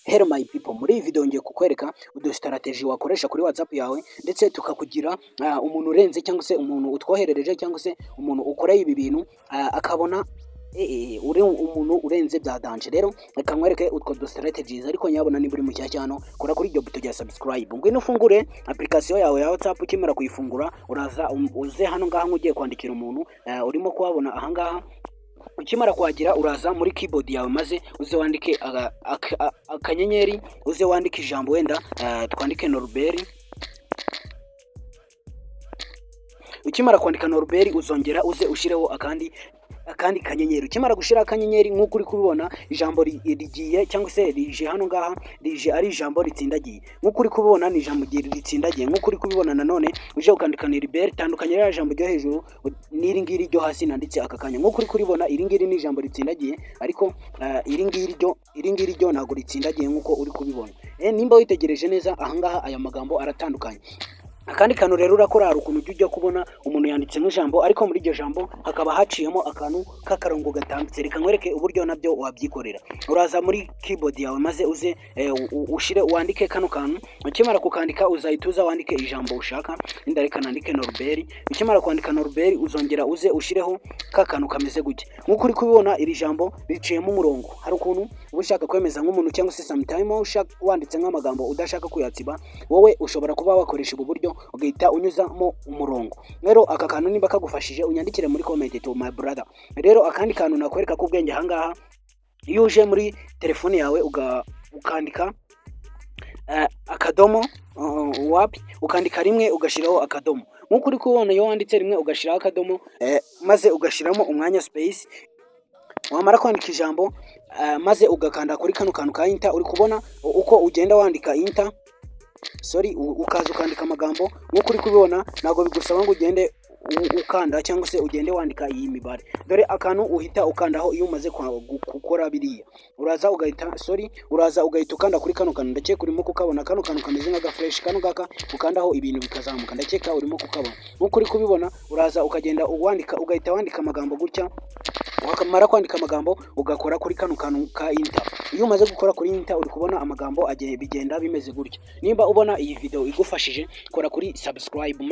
Hello my people, muri iyi video ngiye kukwereka udustrategy wakoresha kuri WhatsApp yawe, ndetse tukakugira umuntu urenze, cyangwa se umuntu utwoherereje, cyangwa se umuntu ukoreye ibi bintu akabona uri umuntu urenze bya danger. Rero reka nkwereke utwo du strategies, ariko nyabona niba uri mushyashya hano, kora kuri iryo buto rya subscribe. Ngwino ufungure application yawe ya WhatsApp. Ukimara kuyifungura, uraza uze hano ngaha nk'ugiye kwandikira umuntu. Urimo kuhabona ahangaha. Ukimara kuhagera, uraza muri keyboard yawe, maze uze wandike akanyenyeri, uze wandike ijambo, wenda twandike Norbert. Ukimara kwandika Norbert, uzongera uze ushireho akandi kanyenyeri. Ukimara gushyiraho akanyenyeri, nk'uko uri kubibona, ijambo rigiye, cyangwa se rije hano ngaha, rije ari ijambo ritsindagiye. Nk'uko uri kubibona, ni ijambo ritsindagiye. Nk'uko uri kubibona nanone, uje ukandika Norbert, tandukanye ririya jambo ryo hejuru n'iri ngiri ryo hasi nanditse aka kanya. Nk'uko uri kuribona, iri ngiri ni ijambo ritsindagiye, ariko iri ngiri ryo ntabwo ritsindagiye nk'uko uri kubibona. Nimba witegereje neza ahangaha, aya magambo aratandukanye. Akandi kantu rero urakora, hari ukuntu ujya kubona umuntu yanditse nk'ijambo, ariko muri iryo jambo hakaba haciyemo akantu k'akarongo gatambitse. Reka nkwereke uburyo nabyo wabyikorera. Uraza muri keyboard yawe, maze uze ushire, wandike kano kantu. Ukimara kukandika, uzahita uza wandike ijambo ushaka. Wenda reka nandike Norbert. Ukimara kwandika Norbert, uzongera uze ushireho ka kantu kameze gutya. Nk'uko uri kubibona, iri jambo riciyemo umurongo. Hari ukuntu uba ushaka kwemeza nk'umuntu, cyangwa se sometime ushaka wanditse nk'amagambo udashaka kuyatsiba, wowe ushobora kuba wakoresha ubu buryo, ugahita unyuzamo umurongo. Rero aka kantu nimba kagufashije, unyandikire muri comment to my brother. Rero akandi kantu nakwereka k'ubwenge ahangaha, iyo uje muri telefone yawe ukandika akadomo, wapi, ukandika rimwe ugashyiraho akadomo. Nk'uko uri kubibona, iyo wanditse rimwe ugashyiraho akadomo, maze ugashyiramo umwanya, space, wamara kwandika ijambo, maze ugakanda kuri kano kantu ka enter, uri kubona uko ugenda wandika enter, sorry, ukaza ukandika amagambo. Nk'uko uri kubibona, ntabwo bigusaba ngo ugende ukanda cyangwa se ugende wandika iyi mibare. Dore akantu uhita ukandaho iyo umaze gukora biriya: uraza ugahita, sorry, uraza ugahita ukanda kuri kano kantu. Ndakeka urimo kukabona, kano kantu kameze nk'agaflèche, kano ngaka ukandaho ibintu bikazamuka. Ndakeka urimo kukabona. Nk'uko uri kubibona, uraza ukagenda wandika, ugahita wandika amagambo gutya. Wamara kwandika amagambo, ugakora kuri kano kantu ka enter. Iyo umaze gukora kuri enter, uri kubona amagambo agiye bigenda bimeze gutya. Nimba ubona iyi video igufashije, kora kuri subscribe.